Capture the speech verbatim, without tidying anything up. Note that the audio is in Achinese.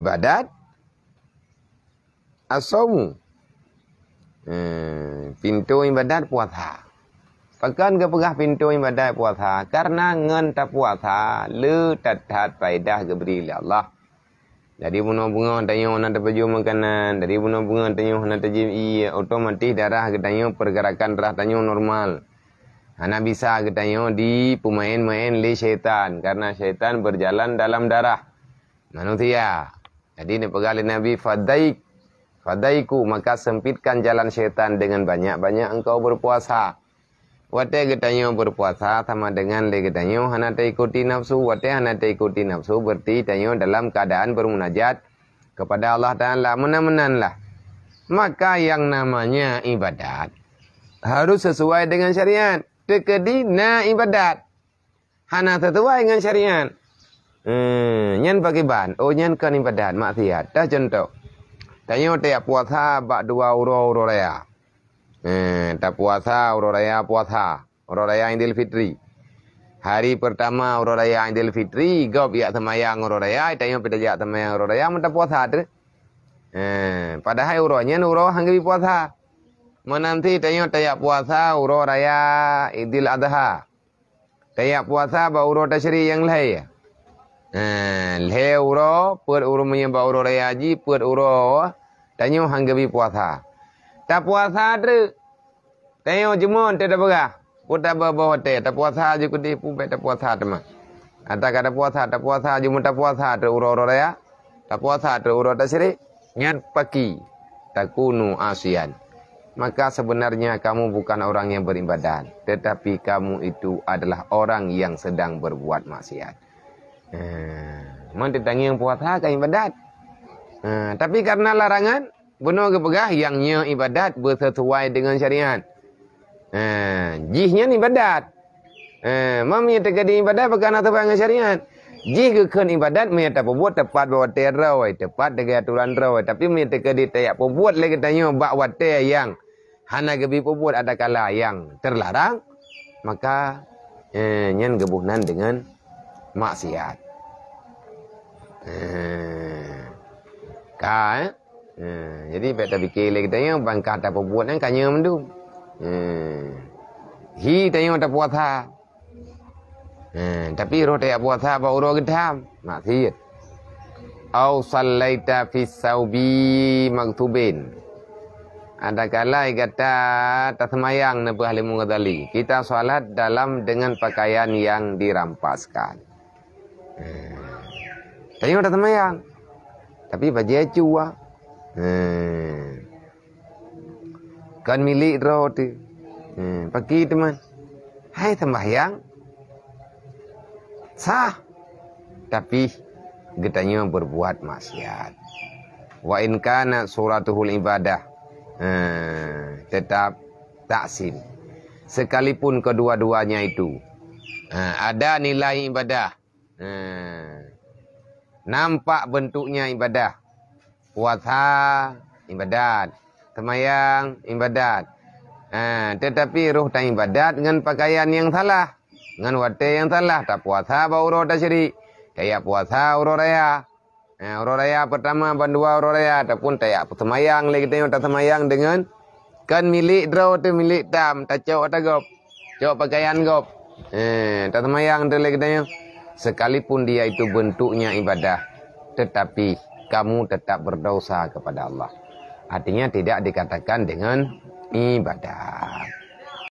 ibadat, as-saumu. Eh, pintoe ibadat puasa. Pakon geupeugah pintoe ibadat puasa? Karena ngon tapuasa le that-that paedah geubri lé Allah. Dari bunoe beungoh tanyoe hana tapajoh makanan, dari bunoe beungoh tanyoe hana tajim ié, otomatis darah geutanyoe, pergerakan darah tanyoe normal. Hana bisa geutanyoe dipeumaén-maén lé syaitan, karena syaitan berjalan dalam darah manusia. Jadi neupeugah lé Nabi, "Fadaik, fadaiku, maka sempitkan jalan syaitan dengan banyak-banyak engkau berpuasa." Watée geutanyoe berpuasa sama dengan lé geutanyoe hana taikuti nafsu. Watée hana taikuti nafsu, berarti tanyoe dalam keadaan bermunajat kepada Allah Taala, meunan-meunan lah. Maka yang namanya ibadat harus sesuai dengan syariat. Teukeudi na ibadat hana sesuai ngon syariat, eh, nyan pakriban? Oh, nyan kon ibadat, maksiat. Teuh contoh, tanyoe tajak puasa bak dua uroe, uroe raya. Eh, tapuasa uroe raya puasa, uroe raya Idul Fitri. Hari pertama uroe raya Idul Fitri, gob jak seumayang uroe raya, tanyoe pih tajak seumayang uroe raya, meutapuasa treuk. Eh, padahai uroe nyan uroe han geubri puasa. Meunan cit tanyoe tajak puasa uroe raya Idul Adha. Tajak puasa bak uroe tasyrik nyang lhée. Eh, lhée uroe, peuet uroe meunyoe bak uroe raya jih, peuet uroe tanyoe han geubri puasa. Tapuasa treuk. Tanyoe jeumon teuh tapeugah, peue tabah-bah watée, tapuasa ju keudeh, peue bék tapuasa teuma. Ata ka tapuasa, tapuasa ju meutapuasa treuk uroe-uroe raya, tapuasa treuk uroe tasyrik, nyan paki, takunu asian. Maka sebenarnya kamu bukan orang yang beribadat, tetapi kamu itu adalah orang yang sedang berbuat maksiat. Eh, man teutangieng puasa kan ibadat. Eh, tapi karena larangan, bunoe geupeugah nyang nyoe ibadat beusesuai deungon syariat. Eh, jih nyan ibadat. Eh, man meunyoe teukeudi ibadat pakon hana sesuai ngon syariat. Jih geukheun ibadat meunyoe tapeubuet tepat bak watée droe, tepat deungon aturan droe. Tapi meunyoe teukeudi tajak peubuet lé geutanyoe bak watée nyang hana geubri peubuet, adakala nyang teularang, maka, eh, nyan geuboh nan deungon maksiat. Eh, ka, eh? Eh, jadi bék tapike lé geutanyoe ban ka tapeubuet nyan ka nyoe mandum. Eh, hi tanyoe tapuasa. Eh, tapi roh tajak puasa bak uroe geutam, maksiat. Au sallaita fi saubi maktubin. Adakala gata taseumayang, neupeugah lé Imam Ghazali, kita salat dalam dengan pakaian yang dirampaskan. Eh, tanyoe taseumayang, tapi bajée cue. Eh, kon milék droe teuh. Hmm, paki teuma. Hai sembahyang sah, tapi geutanyoe berbuat maksiat. Wa in kana suratuhul ibadah, hmm, tetap taksim. Sekalipun kedua-duanya itu, hmm, ada nilai ibadah, hmm, nampak bentuknya ibadah. Puasa ibadat, seumayang ibadat. Ha, tetapi roh taibadat ngon pakaian nyang salah, ngon watée nyang salah, tapuasa bak uroe tasyrik, tajak puasa uroe raya. Ha, uroe raya peutama bandua uroe raya, ataupun tajak seumayang lé geutanyoe taseumayang deungon kon milék droe teuh, milék tam, tacok ata gob. Cok pakaian gob. Eh, taseumayang teuh lé geutanyoe. Sekalipun dia itu bentuknya ibadah, tetapi kamu tetap berdosa kepada Allah. Artinya tidak dikatakan dengan ibadah.